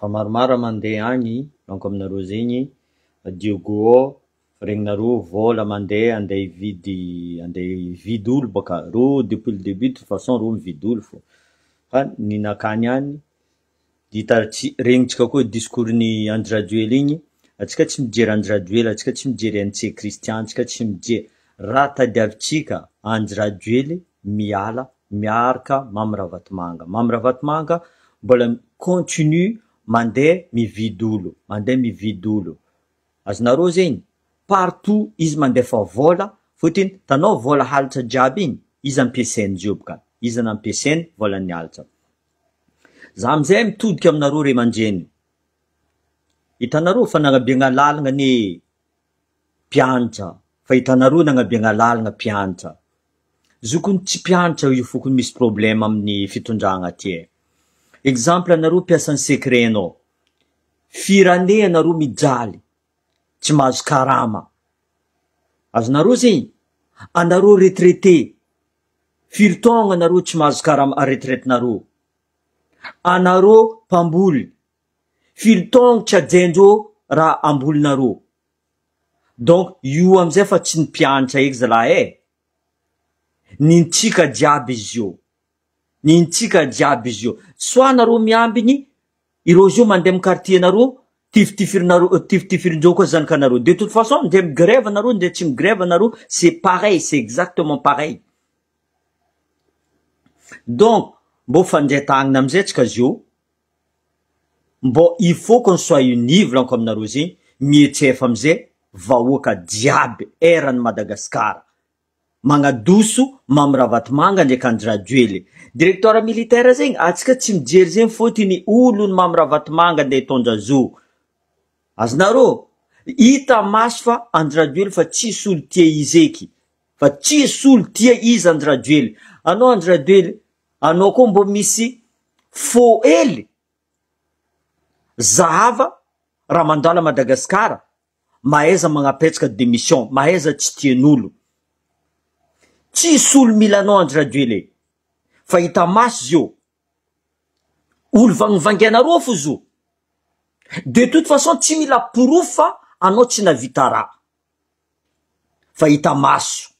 Fa maromaro mandeha agny manko aminareo zegny Diego ao regninareo vola mandeha andeha hividy andeha hividy olo baka reo depuis le début de toute façon reo mividy olo fô fa ninakany ihany hita tsy regnitsika koa discours-ny Andry Rajoely igny, atsika tsy mijery Andry Rajoely, atsika tsy mijery Ntsay Christian, atsika tsy mijery raha tadiavintsika Andry Rajoely miala miaraka Mamy Ravatomanga, Mamy Ravatomanga mbola continue mandeha mividy olo, mandeha mividy olo, azonareo zegny partout izy mandefa vola fôtony hitanao vola halatra jiaby igny izy ampiasainy zio boka, izy nampiasainy volan'ny halatra. Za amizay mitodika aminareo ray aman-dreny, hitanareo fa nanabiagna lalana anie mpianatra, fa hitanareo nanabiagna lalana mpianatra, zokony tsy mpianatra io fokony misy problème amin'ny fitondragna aty e, exemple anareo mpiasan'ny secret anao, firy année anareo mijaly tsy mahazo karama, azonareo zegny, anareo retraité firy taogno anareo tsy mahazo karama retraite-nareo, anareo mpamboly firy taogno tsy hajaindreo raha ambolinareo, donc io amizay fa tsy ny mpianatra eky zalahy e, nintsika jiaby izy io, nintsika jiaby izy io, soit nareo miambigny ireo zio mandeha amy quartier nareo tifitifirinareo tifitifirin-dreo koa zanakanareo, de toute façon ndre migrève anareo ndre tsy migrève anareo c'est pareil, c'est exactement pareil, donc mbô fandray tagnana amizay tsika zio, mbô il faut qu'on soit unis volaniko aminareo zegny, mihetsefa amizay vahoaka jiaby eran'i Madagasikara, magnadoso Mamy Ravatomanga ndraiky Andry Rajoely, directoire militaire zegny atsika tsy mijery zegny fôtony olon'ny Mamy Ravatomanga andeha hitondra zo, azonareo hita maso fa Andry Rajoely fa tsisy olo tia izy eky, fa tsisy olo tia izy Andry Rajoely, anao Andry Rajoely anao koa mbô misy fô hely zahava raha mandalo à Madagasikara mahaiza magnapetsaka démission, mahaiza tsy tian'olo, tsisy olo mila anao Andry Rajoely e, fa hita maso zio, olo vangivangianareo fo zo, de toute façon tsy mila porofo fa anao tsy navita raha, fa hita maso,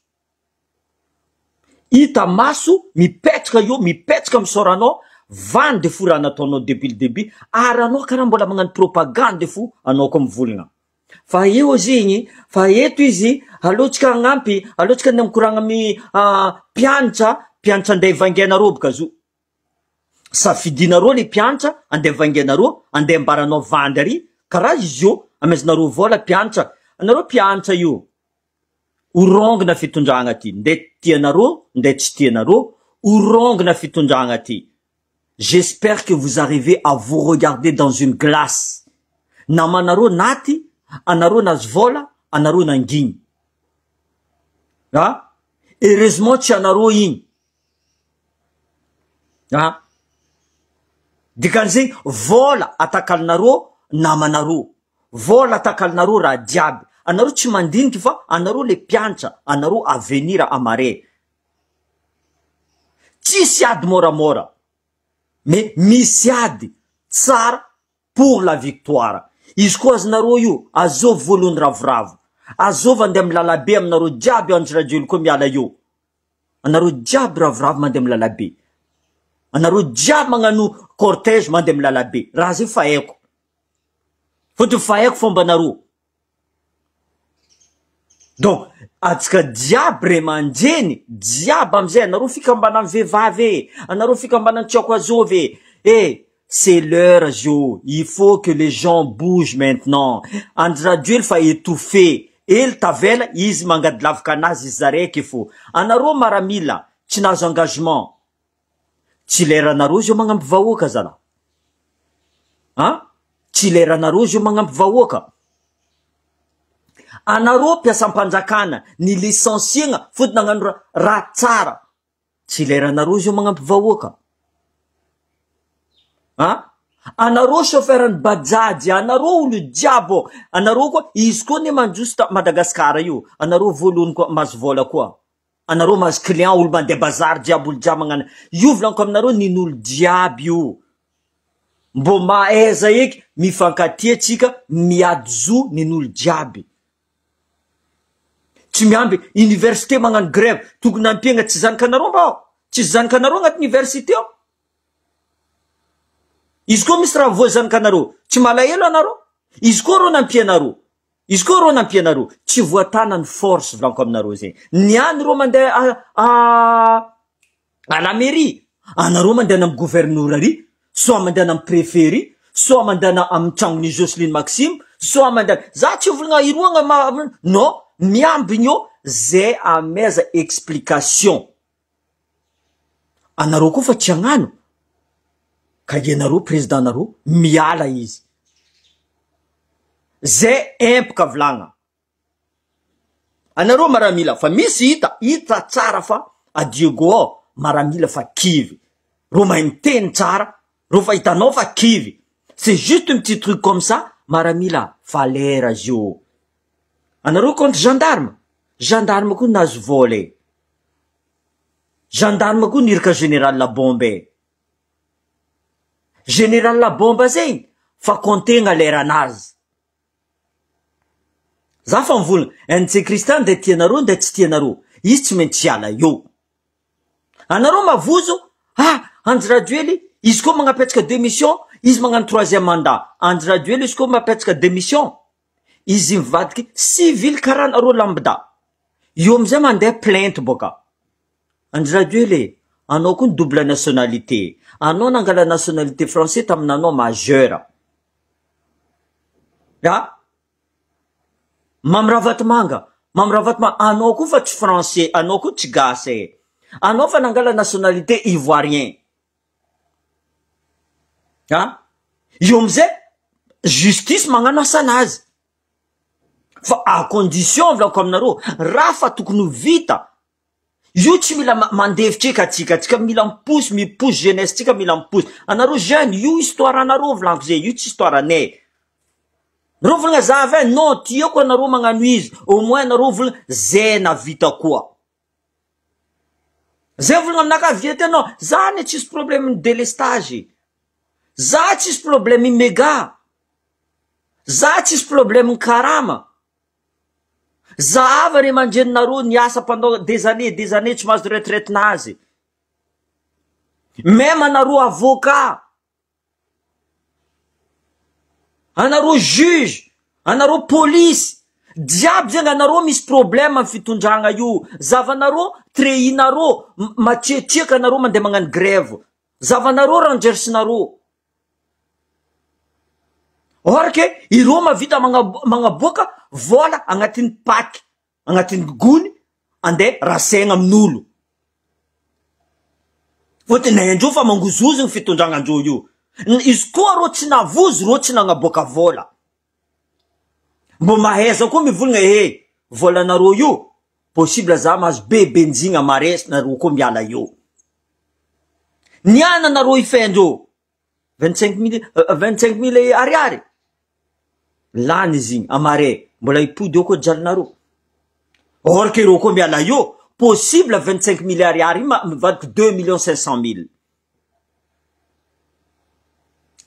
hita maso mipetraka eo mipetraka misaora anao vandy fo raha nataonao depuis le début ary anao karaha mbola magnano propagande fo anao koa mivolagna fa eo zegny fa eto izy aleontsika hagnampy aleontsika andeha mikoragna amy mpianatra mpianatra andeha hivangianareo boka zo safidinareo le mpianatra andeha vangianareo andeha ambaranao vandy ary karaha izy io amezanareo vola mpianatra anareo mpianatra io Orongina fitondragna ty nde tianareo nde tsy tianareo orongina fitondragna ty j'espère que vous arrivez à vous regarder dans une glace namanareo naty anareo nazo vola anareo nangigny a heureusement tsy anareo igny a dikan'izegny vola atakalonareo namanareo Vola takalonareo raha jiaby, anareo tsy mandiniky fa anareo le mpiantra, anareo avenir amare. Tsisy ady moramora mais misy ady tsara pour la victoire. Izy koa azonareo io, azovy voalohany ravoravo, azovy andeha amy lalabe aminareo jiaby Andry Rajoely koa miala eo, anareo jiaby ravoravo mandeha amy lalabe, anareo jiaby magnano cortege mandeha amy lalabe, raha zay fa haiko. Fotony fa haiko fombanareo. Donc atsika jiaby ray aman-dreny jiaby amizay anareo fikambanan'ny vehivavy e, anareo fikambanan'ny tsy haiko azovy e, eh c'est l'heure zio, il faut que les gens bougent maintenant. Andry Rajoely fa étouffé, ely tavela izy mangady lavaka anazy izy zaraiky fo. Anareo maramila tsy nahazo engagement, Tsy leranareo zao magnampy vahoaka zala an! Tsy leranareo zao magnampy vahoaka. Anareo mpiasam-panjakana ny licencier-gna fotony nagnano raha tsara, tsy leranareo zao magnampy vahoaka an! Anareo chauffeur ny bajaj, anareo olo jiaby ô, anareo koa izy koa anie mandroso ta Madagasikara io, anareo voalohany koa mahazo vola koa. Anareo mahazo client olo mandeha bazary jiaby olo jiaby magnano io volaniko aminareo nin'olo jiaby io. Mbô mahaiza eky mifankatia tsika miady zo nin'olo jiaby. Tsy miamby université magnano grève tokony ampiagna tsy zanakanareo mbô tsisy zanakanareo agnaty université ao? Izy koa misy raha voa zanakanareo tsy malahelo anareo? Izy koa rô nampianareo izy koa rô nampianareo tsy voatana ny force volaniko aminareo zegny niany rô mandeha a à la mairie, anareo mandehana am gouverneur ary, soit mandehana am prefet ry, soit mandehana am tragnon'i Jocelyne Maxime, soit mandehana, za tsy hivolagna iroagna ma non, miambigny eo zay amaiza explication, anareo koa fa tsy hagnano, ka ianareo président nareo miala izy, zay empaka volagna. Anareo maramila fa misy hita, hita tsara fa a Diego ao maramila fa kivy, reo mahay miteny tsara, reo fa hitanao fa kivy, c'est juste un petit truc comme ça, maramila fa lera zio, anareo contre gendarme, gendarme koa nahazo vola e, gendarme koa niraka général bombe e, général bombe zegny fa comptegna leranazy. Za fa mivolagna, NC Christian nde tianareo nde tsy tianareo, izy tsy maintsy hiala eo. Anareo mavozo, ah Andry Rajoely izy koa magnapetraka demission, izy magnano troisième mandat, Andry Rajoely izy koa mapetraka demission, izy mivadiky civil karaha anareo lambda, io amizay mandeha plainte boka. Andry Rajoely e, anao koa ny double nationalité, anao nangala nationalité français taminanao majeur. A! Mamy Ravatomanga, Mamy Ravatomanga, anao koa fa tsy français, anao koa tsy gasy e! Anao fa nangala nationalité ivoirien. A! Io amizay justice magnano asanazy. Fa à condition volako aminareo, raha fa tokony ho vita Io tsy mila mandefitra eky atsika, atsika mila miposy, miposy jeunesse tsika mila miposy, anareo jeune io histoire anareo volaniko zay, io tsy histoire anay, nareo volagna za avy any non tiako anareo magnano izy au moins anareo volagna zay navita koa, zay volagna aminakahy vieux teo non za anie tsisy problème ny delestage, za tsisy problème mega, za tsisy problème ny karama. Zahava ry aman-dreninareo niasa pendant des années des années tsy mahazo retraite nazy. Même anareo avocat, anareo juge, anareo police, jiaby zegny anareo misy problème amy fitondragna io, zavanareo trehinareo matsiatsiaka anareo mandeha magnano grève, zavanareo rangers-nareo. Or que ireo mahavita magnaboaka vola agnatin'ny pack, agnatin'ny gony andeha rasaigna amin'olo. Fôtony haindreo fa mangozohozo ny fitondragnandreo io. Izy koa reo tsy navozo reo tsy nagnaboaka vola. Mbô mahaiza koa mivolagna he volanareo io possible za mahazo be benjigna maresy nareo koa miala eo. Niana nareo ifendreo. 25 mille 25 mille ariary lany izy igny amare mbola hipody eo koa jalinareo or que ireo koa miala eo possible 25 mille ariary iny mivadiky 2 500 000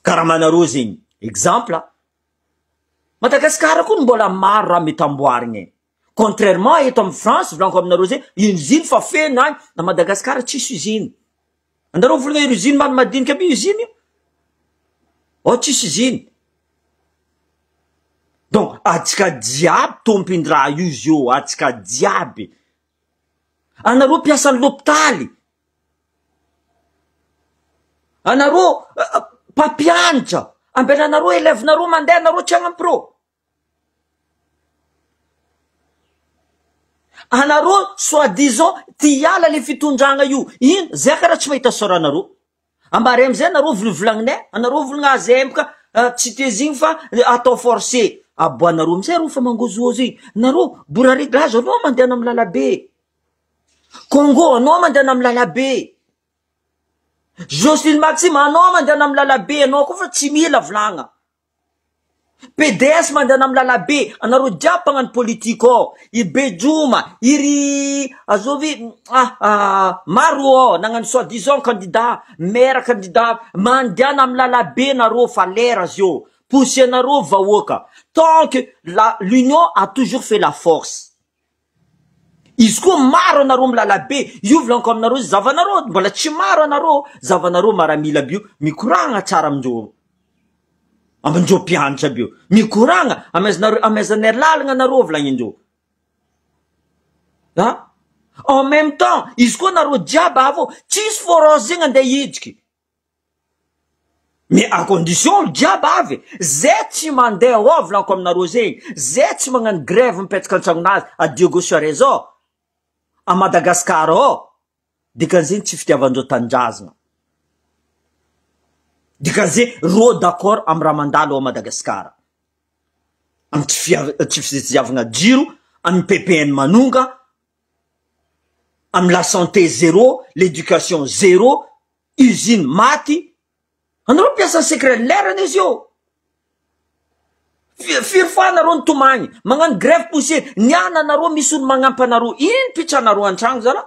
karamanareo zegny. Exemple, Madagasikara koa ny mbola maro raha mety amboarigny e, contrairement eto amy France volaniko aminareo zay usine fa feno agny, na Madagasikara tsisy usine. Anareo volagna usine maro madiniky aby usine io ao tsisy usine. Donc atsika jiaby tompin-draha io izy io, atsika jiaby, anareo mpiasan'ny l'hôpitaly, anareo mpampianatra, ambelanareo élève-nareo mandeha anareo tsy hagnampy reo. Anareo soi disant ty hiala le fitondragna io, ino zay karaha tsy mahita soranareo. Ambara amizay anareo volovolagninay, anareo volagna azay boka tsy tezigny fa atao forcé. Aboanareo amizay reo fa mangozohozo igny. Nareo bora réglage anao mandeha amy lalabe. Congo anao mandeha amy lalabe. Jocelyne Maxime anao mandeha amy lalabe anao koa fa tsy mila volagna. PDS mandehana amy lalabe, anareo jiaby mpagnano politique ao, i Bejoma, i ry azovy ah maro ao nagnano soit disant candidat maire candidat, mandehana amy lalabe nareo fa lera zio, poussianareo vahoaka, tant que la l'union a toujours fait la force. Izy koa maro anareo amy lalabe, io volaniko aminareo zavanareo mbola tsy maro anareo, zavanareo maramila aby io mikoragna tsara amindreo, amindreo mpianatra aby io, mikoragna amezanareo amezanay lalagna anareo volagnindreo. Ah en même temps izy koa nareo jiaby avy eo tsisy forage zegny andeha hidriky. Mais à condition olo jiaby avy zay tsy mandeha ao volaniko aminareo zegny, zay tsy magnano grève mipetraka an-tragnonazy à Diego Suarez ao, à Madagascar ao, dikan'izegny tsy fitiavandreo tanindrazana, dikan'izay rô d'accord amy raha mandalo ao Madagascar, amy tsy fia- tsy fitiavagna jiro, amy PPN manonga, amy la santé zéro, l'éducation zéro, usine maty, anareo mpiasa secret lerany izy io, firy fois anareo nitomagny, magnano grève poussière, niana anareo misy olo magnampy anareo, ino pitranareo antragno zala?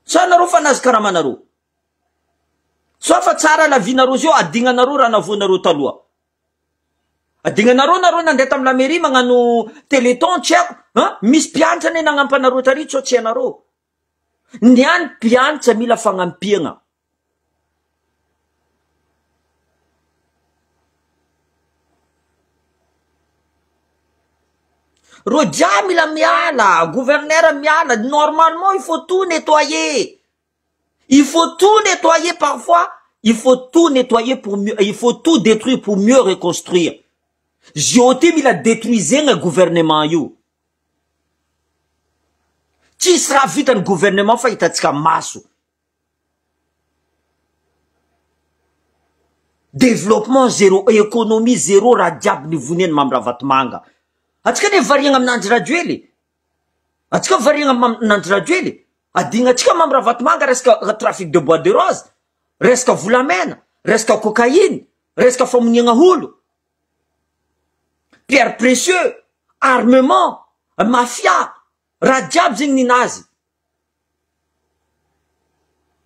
Sa anareo fa nahazo karamanareo? Sa fa tsara la vie nareo zio, adignanareo raha navoanareo taloha? Adignanareo nareo nandeha tamy la mairie magnano téléthon tsy haiko, an, misy mpianatra anie nagnampy anareo tary sao tsy hainareo. Ny any mpianatra mila fagnampiagna. Reo jiaby mila miala, gouverneur miala, normalement il faut tout nettoyer, il faut tout nettoyer parfois, il faut tout nettoyer pour mieux, il faut tout détruire pour mieux reconstruire. Zio ty mila détruisegna gouvernement io. Tsisy raha vitan'ny gouvernement fa hitantsika maso. Développement zéro, économie zéro, raha jiaby nivonian'i Mamy Ravatomanga. Antsika anie variagna amin'i Andry Rajoely e. Antsika variagna amin'i Andry Rajoely e. Adinantsika Mamy Ravatomanga resaka trafic de bois de rose, resaka volamena, resaka cocaïne, resaka famoniagna olo. Pierre précieux, armement, mafia, raha jiaby zegny ninazy.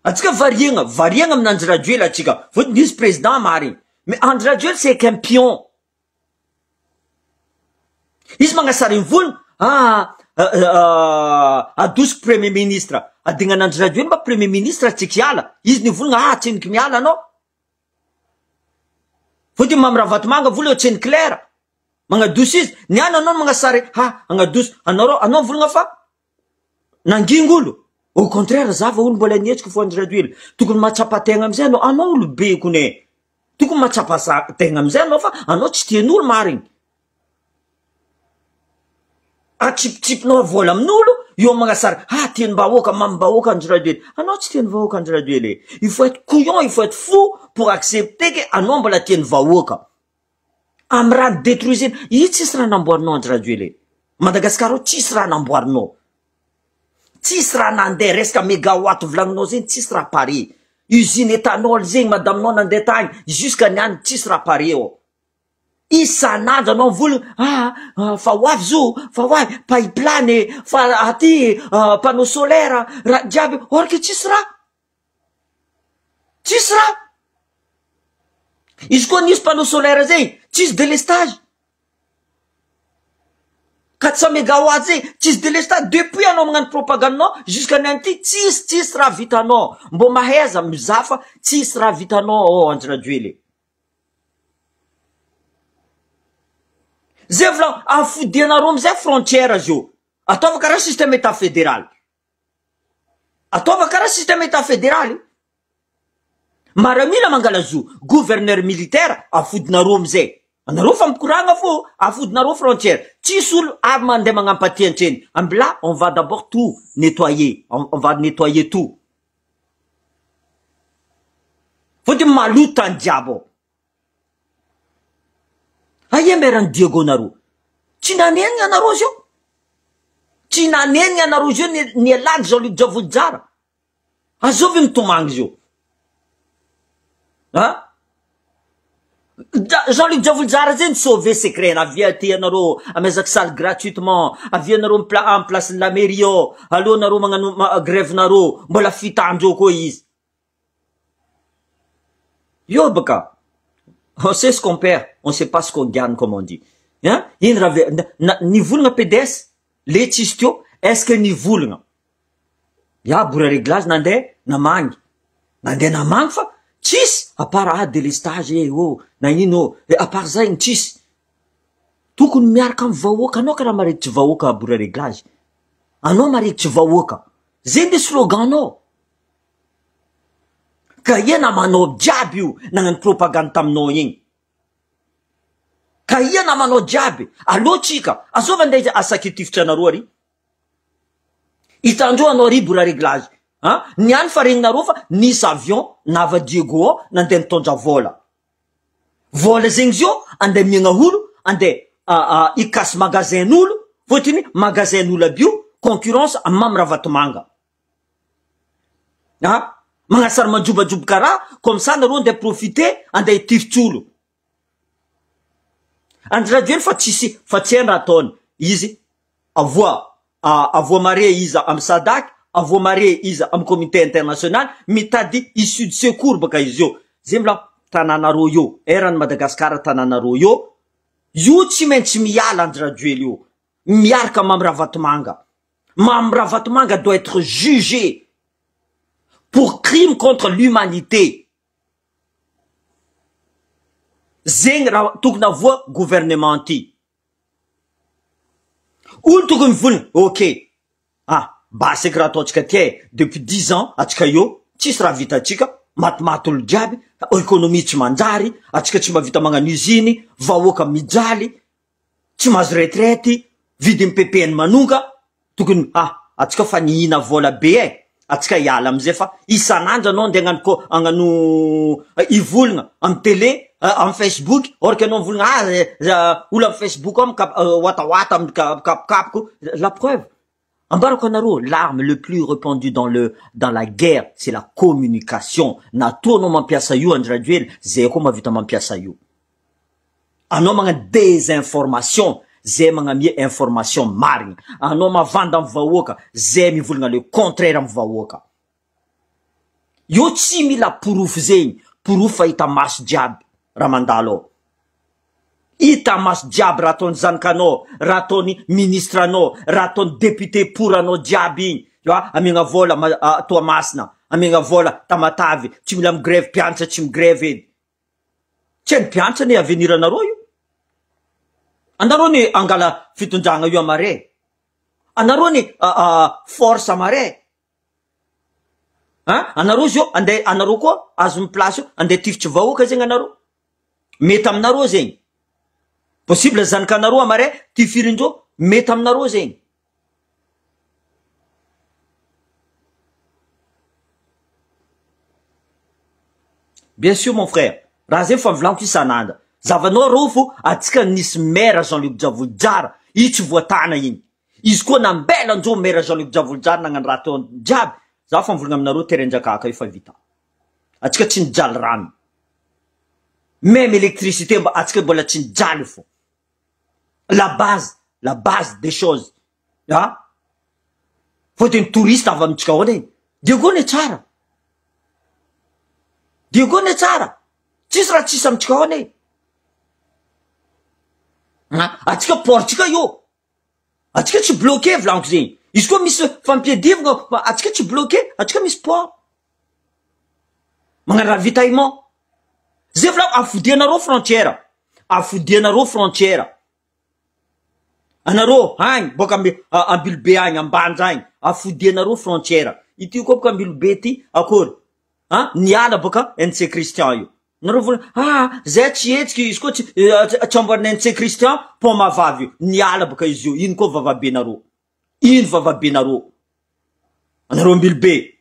Atsika variagna, variagna amin'i Andry Rajoely atsika, fôtony izy président marigny, mais Andry Rajoely c'est qu'un pion. Izy magnasary ny volony, ah adosiko premier ministre, adignan'Andry Rajoely mba premier ministre tsika hiala, izy nivolagna ah tsendriky miala anao. Fôtony Mamy Ravatomanga vola eo tseny claire magnadoso izy ny any anao magnasary ha agnadoso anao reo anao mivolagna fa nangingo olo au contraire za va olo mbola nihetsika fo Andry Rajoelina tokony mahatsapa tegna amizay anao anao olo be kone tokony mahatsapa tegna amizay anao fa anao tsy tian'olo marigny Atsipitsipinao vola amin'olo eo magnasara ah tian'bahoaka mamim-bahoaka Andry Rajoely anao tsy tian'ny vahoaka Andry Rajoely e il faut être couillon il faut être fou pour accepter que anao mbola tian'ny vahoaka amy raha ni-detruisena io tsisy raha namboarinao Andry Rajoely e Madagascar ao tsisy raha namboarinao tsisy raha nandeha resaka megawatt volagninao zegny tsisy raha pare usine éthanol zegny madaminao nandeha tagny jusqu'à niany tsisy raha pare ao Isan'andro anao mivolagna ah fa ho avy zo, fa ho avy pipeline e, fa aty panneau solaire, raha jiaby or que tsisy raha, tsisy raha, izy koa nisy panneau solaire zay tsisy delestage, 400 megawatt zay tsisy delestage depuis anao magnano propagande-nao jusqu'à niany ty tsisy tsisy raha vitanao, mbô mahaiza mizaha fa tsisy raha vitanao ao Andry Rajoely e. Zay volagno afodianareo amizay frontière zio ataova karaha système etat fédéral ataova karaha système etat fédéral maramila mangala zo gouverneur militaire afodinareo amizay anareo fa mikoragna fô afodinareo frontière tsisy olo avy mandeha magnampaty antreny ambila on va d'abord tout nettoyer on va nettoyer tout Fôtony maloto tany jiaby ao. Aia meran'i Diego nareo? Tsy nanenina anareo zio? Tsy nanenina anareo zio ny nialany Jean Luc Djavojozara? Azovy mitomagny zio? Ha? Jean Luc Djavojozara zay ny sauver secret avia aty anareo amezako salle gratuitement, avia anareo am pla- am place la mairie ao, aleo anareo magnano grève nareo, mbola fitandreo koa izy. Io baka on sait ce qu'on perd, on sait pas ce qu'on gagne comme on dit. Hein? Ino raha ve- na- nivolagna PDS le tsisy teo, est-ce que nivolagna? Ya bora réglage nandeha namangy, nandeha namangy fa tsisy à part ah délestage eh oh na ino oh, eh, à part zay tsisy. Tokony miaraka amin'ny vahoaka anao karaha marikitry vahoaka bora réglage. Anao marikitry vahoaka. Zay nde slogan-nao. Ka ia namanao jiaby io nagnano propagande taminao igny. Ka ia namanao jiaby, aleo tsika, azova ndeha asaky hitifitra anareo ary. Hitandreo anao ary bora réglage. An, niany fa regninareo fa nisy avion nava Diego ao nandeha nitondra vola. Vola zegny zio andeha amiagna olo, andeha hikasy magasin n'olo, fôtony magasin n'olo aby io concurrence amy Mamy Ravatomanga. A magnasary manjobajoboka raha comme ça nareo andeha profiter andeha hitifitsy olo. Andry Rajoely fa tsisy fa tsy hainy raha ataony izy avoa avoa mare izy amy Sadac avoa mare izy amy communauté internationale mitady issue de secours baka izy io zay mbola tanànareo io eran'i Madagascar tanànareo io io tsy maintsy miala Andry Rajoely io miaraka Mamy Ravatomanga Mamy Ravatomanga doit être jugé pour crime contre l'humanité. Zegny raha tokony avoa gouvernement ty. Olo tokony mivolagna ok ah basy eky raha ataontsika ty e depuis dix ans atsika eo tsisy raha vitatsika matimaty olo jiaby économie tsy manjary atsika tsy mahavita magnano usine vahoaka mijaly tsy mahazo retraite, vidin'ny ppn manonga, tokony ah atsika fa nihina vola be eh, atsika hiala amizay fa isan'andro anao andeha hagnano ko hagnano hivolagna amy tele amy facebook or que anao mivolagna ah olo amy facebook ao mikap- watawata mikapokapoko, la preuve Ambarako anareo, l'arme le plus repandue dans le dans la guerre c'est la communication, na toa anao mampiasa io Andry Rajoelina, zay koa mahavita mampiasa io. Anao magnano desinformation, zay magnamia information marigna. Anao mavanda amin'ny vahoaka, zay mivolagna le contraire amin'ny vahoaka. Io tsy mila porofo zegny, porofo fa hita maso jiaby raha mandalo ao. Hita maso jiaby raha ataon'ny zanakanao, raha ataon'ny ministre anao, raha ataon'ny député pour anao jiaby igny. A amiagna vola Toamasina, amiagna vola Tamatave, tsy mila mi-grève mpianatra tsy mi-grève edy. Tsy hain'ny mpianatra anie avenir anareo io. Anareo anie angala fitondragna io amare. Anareo anie force amare. An! Anareo zio andeha anareo koa azon'ny place io andeha tifitry vahoaka zegny anareo, mety aminareo zegny, possible zanakanareo amaray tifirindreo mety aminareo zegny. Bien sur mon frère, raha zay fa volaniko isan'andro, zavanao reo fo atsika nisy maire Jean Luc Djavojozara, io tsy voatana igny. Izy koa nambela anjô maire Jean Luc Djavojozara nagnano raha teo jiaby, za fa mivolagna aminareo terrain Njakaka io fa vita. Atsika tsy nijaly rano. Meme électricité mba atsika mbola tsy nijaly fô. La base, la base des choses. Ah! Fôtony touriste avy amintsika ao anie. Diego anie tsara. Diego anie tsara. Tsisy raha tsisy amintsika ao anie. Ah, atsika port tsika io. Atsika tsy bloqué volaniko zegny. Izy koa misy fampiadivagna fa atsika tsy bloqué, atsika misy port. Magnano ravitaillement. Zay volaniko afodianareo frontière. Afodianareo frontière. Anareo agny boaka Ambilobe agny, Ambanja agny, afodianareo frontière. Ity koa boka Ambilobe ty akory? An, niala boka NC Christian io. Nareo vola ah zay tsy hetsiky izy koa tsy tsy amboarina NC Christian pont mahavavy io niala boka izy io ino koa vavabenareo ino vavabenareo anareo Ambilobe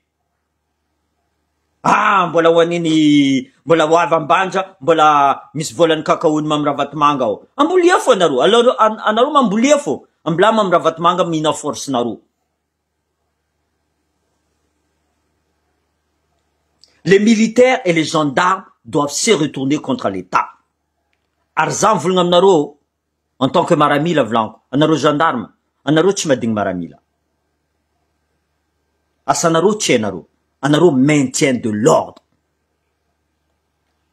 ah mbola ho an'iny mbola ho avy Ambanja mbola misy volan'ny kakaony Mamy Ravatomanga ao ambolia fo anareo aleo anareo mambolia fo ambola Mamy Ravatomanga mihina force nareo Les militaires et les gendarmes doivent se retourner contre l'État. Ary za mivolagna aminareo en tant que maramila volaniko, anareo gendarme, anareo tsy madigny maramila. Asanareo tsy hainareo, anareo maintien de l'ordre.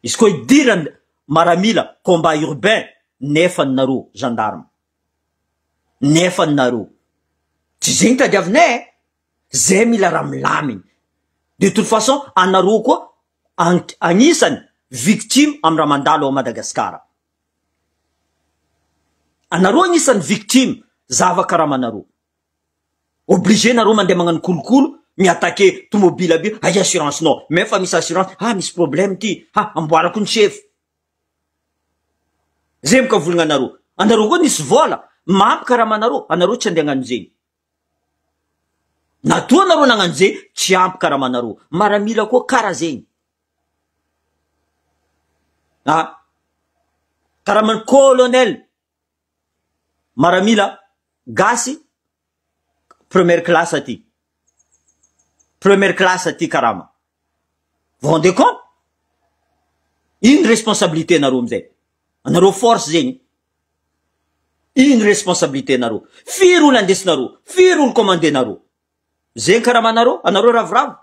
Izy koa idirany maramila combat urbain nefa nareo gendarme. Nefa nareo. Tsy zegny tadiavinay e! Zay mila raha milaminy. De toute façon anareo koa agnisany victime am raha mandalo ao Madagascar. Anareo agnisany victime zava karamanareo. Obligé nareo mandeha magnano kolokolo mi attaquer tomobile aby io, aia assurance nao, même fa misy assurance, ah misy problème ty, ah amboarako ny chef. Zay moka volagna anareo. Anareo koa nisy vola, mampy karamanareo, anareo tsy andeha hagnano zegny. Na toa nareo nagnano zegny, tsy ampy karamanareo. Maramila koa kara zegny. Ah, karaman'ny colonel maramila gasy première classe aty. Première classe aty karama. Vous rendez compte? Ino responsabilité nareo amizay? Anareo force zegny. Ino responsabilité nareo? Firy olo andesinareo? Firy olo commandenareo? Zegny karamanareo? Anareo ravoravo?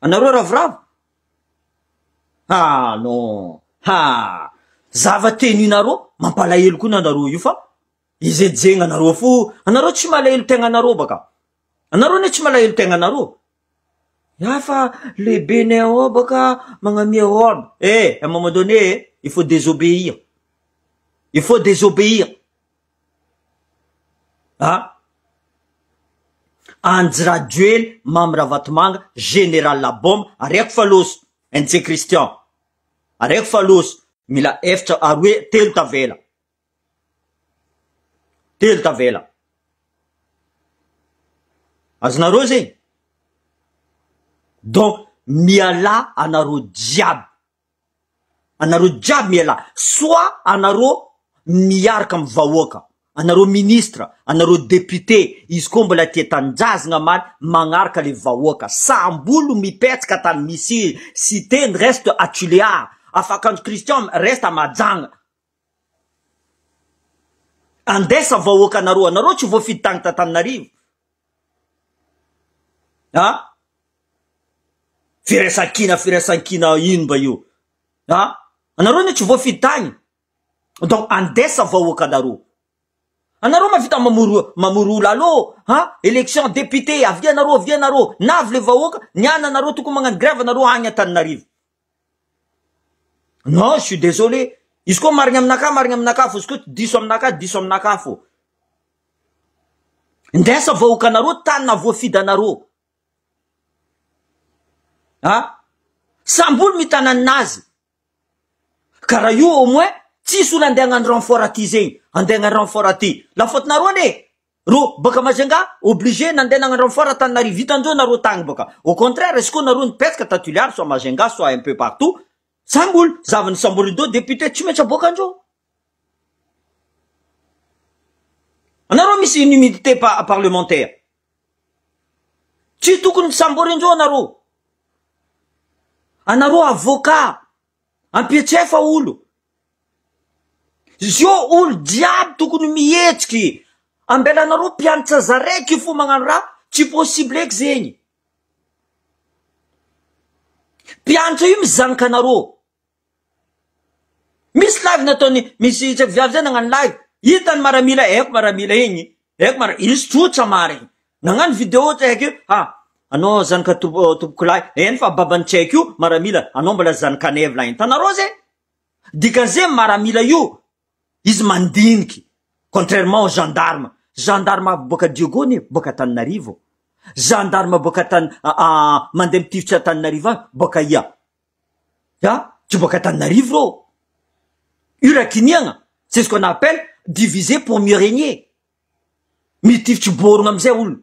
Anareo ravoravo? Ah non! Ha! Zava-teninareo mampalahelo koa nanareo io fa izejegnanareo anareo fo anareo tsy malahelo tegnanareo baka. Anareo anie tsy malahelo tegnanareo. Ya fa lehibenay ao baka magnamia ordre. Eh, à un moment donné, il faut désobéir. Il faut désobéir. Ah. Andry Rajoely, Mamy Ravatomanga, Général Labombe, areko fa loso, NC Christian. Areko fa loso, mila efitra aroe telo tavela. Telo tavela. Azonareo zegny? Donc mialà anareo jiaby. Anareo jiaby mialà. Soit anareo miaraka amin'ny vahoaka, anareo ministre, anareo député, izy koa mbola tia tanindrazagna marina, magnaraka le vahoaka. Samby olo mipetraka tany misy cité ny reste à Tuléar, afakandro Christian reste à Mahajanga. Andesa vahoaka anareo, anareo tsy voafidy tagny t'Antananarivo. Ah? Firaisankina, firaisankina ino mba io? Ah? Anareo anie tsy voafidy tagny. Donc andesa vahoaka anareo. Anareo mahavita mamoro mamoro olo allo ha élection député avia anareo avia anareo navy le vahoaka niany anareo tokony magnano grève anareo agny Antananarivo. Non, je suis désolé. Izy koa marigna aminakahy, marigna aminakahy fô. Izy koa diso aminakahy, diso aminakahy fô. Ndesa vahoakanareo tany nahavoafidy anareo. Ah? Samby olo mitana ninazy. Karaha io au moins tsisy olo andeha hagnano renfort aty zegny. Andeha hagnano renfort aty. La faute nareo anie. Ro baka Majunga obligé nandeha nagnano renfort Antananarivo hitandreo nareo tagny baka. Au contraire izy koa nareo nipetraka ta Tuléar soit Majunga soit un peu partout samby olo zavany samborindreo député tsy maintsy aboakandreo. Anareo misy immunité parlementaire. Tsy tokony samborindreo anareo. Anareo avocat ampietsefa olo. Zio olo jiaby tokony mihetsiky ambelanareo mpianatra zaraiky fo magnano raha tsy possible eky zegny. Mpianatra io misy zanaka anareo. Misy live nataony misy tsy haiko viavy zay nagnano live hitany maramila haiko maramila igny haiko mara izy tsotra marigny nagnano video tsy haiko io ha anao zanaka tompokolahy eny fa babany tsy haiko io maramila anao mbola zanakanay volagny hitanareo zay Dikan'izay maramila io izy mandiniky contrairement au gendarme, gendarme avy boaka Diego anie boaka Antananarivo, gendarme boaka Antan mandeha mitifitra Antananarivo any boaka ia? A tsy boaka Antananarivo reo, io raha kiniagna c'est ce qu'on appelle diviser pour mieux régner. Mitifitry borogno amizay olo.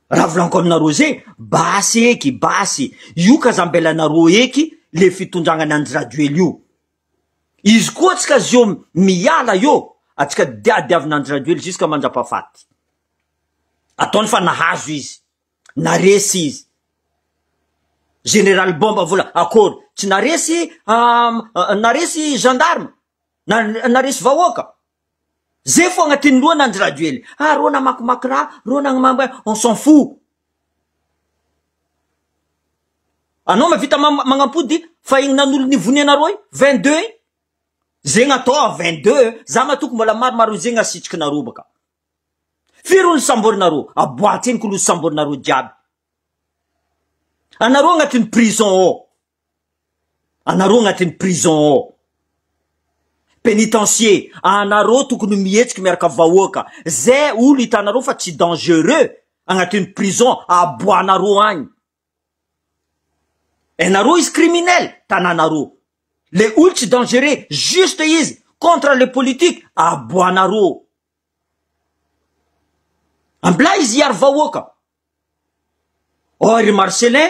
Raha volaniko aminareo zay, basy eky, basy. Io ka zambelanareo eky le fitondragna an'i Andry Rajoely io. Izy koa atsika zio miala eo, atsika diadiavina Andry Rajoely jusqu'à ampahafaty. Ataony fa nahazo izy, naresy izy. Général bomba vola akory tsy naresy naresy gendarme na naresy vahoaka. Zay fo agnatin'ny lohany Andry Rajoely. Ah rô namakimaky raha, rô nagnamamba, on s'en fout. Anao mahavita magnampody fa igny nanolo ny vony anareo igny 22 igny. Zegny atao 22, za matoky mbola maromaro zegny asitriky nareo baka. Firy olo samborinareo? Aboatsy eny kolo samborinareo jiaby. Anareo agnatin'ny prison ao. Anareo agnatin'ny prison ao. Pénitencier, anareo tokony mihetsiky miaraka vahoaka. Zay olo hitanareo fa tsy dangereux agnatin'ny prison, aboanareo agny. Enareo izy criminel, tananareo. Le olo tsy dangereux, juste izy contre le politique, aboanareo. Ambilà izy hiaro vahoaka. Or ry Marcellin,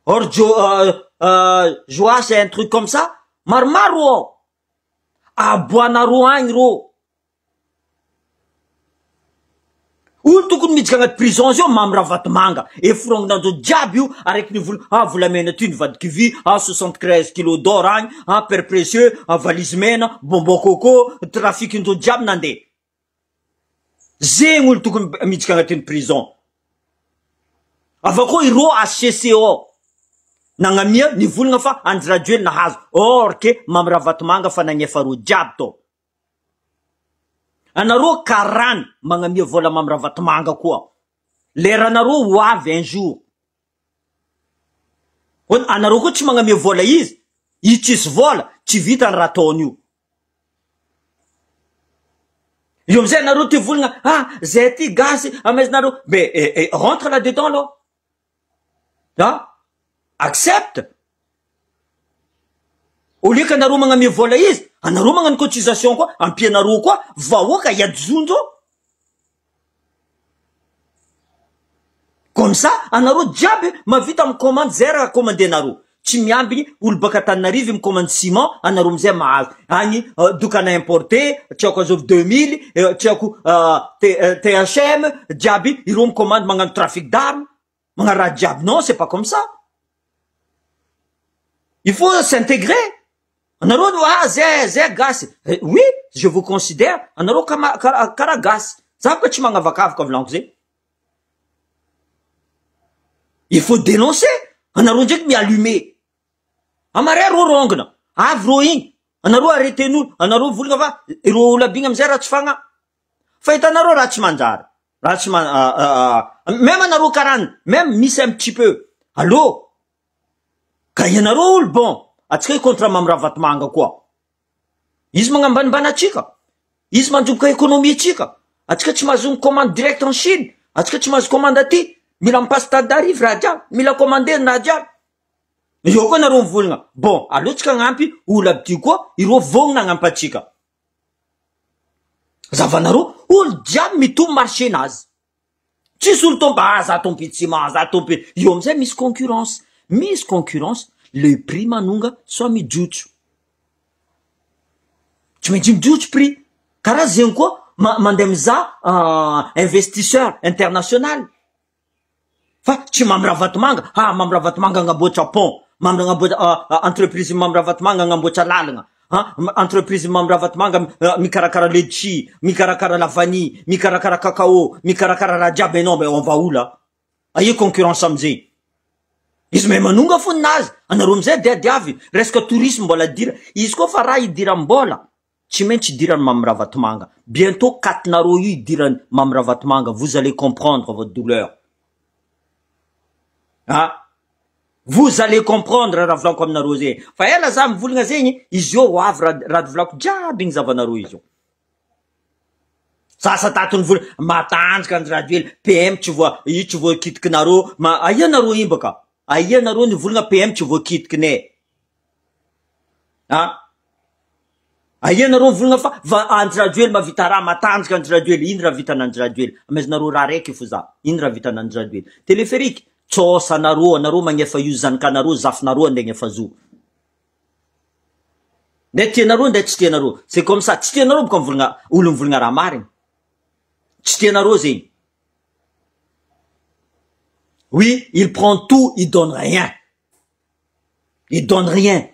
or Jo Joasy un truc comme ça, maromaro ao. Aboanareo agny rô. Olo tokony miditra agnaty prison zao Mamy Ravatomanga, eforognonandreo jiaby io araiky ny vola, ah volamena ty nivadiky vy, ah 73 kilos d'or agny, ah per précieux, ah valise mena, bonbon coco, trafic-ndreo jiaby nandeha. Zegny olo tokony miditra agnatin'ny prison. Avy koa ireo HCCO nagnamia nivolagna fa Andry Rajoelina nahazo or que Mamy Ravatomanga fa nagnefa reo jiaby tao. Anareo karana magnamia vola Mamy Ravatomanga koa. Leranareo ho avy un jour. Anareo koa tsy magnamia vola izy, izy tsisy vola, tsy vita ny raha ataony io. Io amizay anareo ty volagna, ah zay ty gasy amaizinareo, mais eh, eh, rentre là dedans alors. Ah, accepte. Au lieu que anareo magnamia vola izy, anareo magnano cotisation koa, ampianareo koa vahoaka hiady-zonjo. Comme ça, anareo jiaby mahavita mi-commande zay raha commandenareo. Tsy miambigny olo baka Antananarivo mi-commande ciment, anareo amizay mahazo. Agny dokana importé, tsy haiko azovy 2000, tsy haiko THM, jiaby ireo mi-commande magnano trafic d'armes, magnano raha jiaby. Non, c'est pas comme ça. Il faut s'intégrer. Anareo no ah zay zay gasy. Oui, je vous considère anareo kama karaha gasy. Za boka tsy magnavakavaka volaniko zay. Il faut dénoncer. Anareo ndraiky mi-allumer. Amare rô rongona. Avy rô igny. Anareo arrêten'olo. Anareo volagna fa ireo olo aby igny amizay raha tsy fagna. Fa hitanareo raha tsy manjary. Raha tsy même anareo karana, même misy un petit peu. Allô? Ka ianareo olo bon, atsika contre Mamy Ravatomanga koa. Izy magnambanimbany atsika. Izy mandroboka économie atsika. Atsika tsy mahazo commande direct en Chine. Atsika tsy mahazo commande aty. Mila mipasse Antananarivo raha jiaby. Mila commander raha jiaby. Eo koa nareo mivolagna. Bon, aleo tsika hagnampy olo aby ty koa, ireo vognona hagnampy atsika. Zavanareo, olo jiaby mitombo marché nazy. Tsisy olo tompo, ah za tompy ciment, za tompy. Eo amizay misy concurrence. Misy concurrence, le prix manonga soit mijotso. Tsy maintsy mijotso prix. Karaha zegny koa mandeha mizaha investisseur international. Fa tsy Mamy Ravatomanga, ah Mamy Ravatomanga agnamboatra pont, Mamy agnamboatra entreprise Mamy Ravatomanga agnamboatra lalagna, ah entreprise Mamy Ravatomanga mikarakara letchi, mikarakara la vanille, mikarakara cacao, mikarakara raha jiaby enao mais on va où là? Aia concurrence amizay? Izy mahay manonga fo ninazy, anareo amizay diadiavy, resaka tourisme mbola dira, izy koa fa raha idiram-bola, tsy maintsy idirany Mamy Ravatomanga. Bientôt katinareo io idirany Mamy Ravatomanga, vous allez comprendre votre douleur. Ah, vous allez comprendre raha volaniko aminareo zegny. Fa ela za mivolagna zegny, izy io ho avy raha raha volako jiaby igny zavanareo izy io. Sasa tato ny vola matanjaka Andry Rajoelina, PM tsy voa io tsy voakitikinareo, ma aia nareo iny baka? Aia nareo nivolagna PM tsy voakitikinay? Ah, aia nareo mivolagna fa va Andry Rajoelina mahavita raha matanjaka Andry Rajoelina, ino raha vitan'Andry Rajoelina? Amaizanareo raha raiky fo za, ino raha vitan'Andry Rajoelina? Téléphérique, tsôsa anareo, anareo magnefa io zanakanareo, zafinareo andeha agnefa zo. Ndray tianareo ndray tsy tianareo, c'est comme ça, tsy tianareo boka mivolagna olo mivolagna raha marigny, tsy tianareo zegny. Oui, il prend tout, il donne rien. Il donne rien.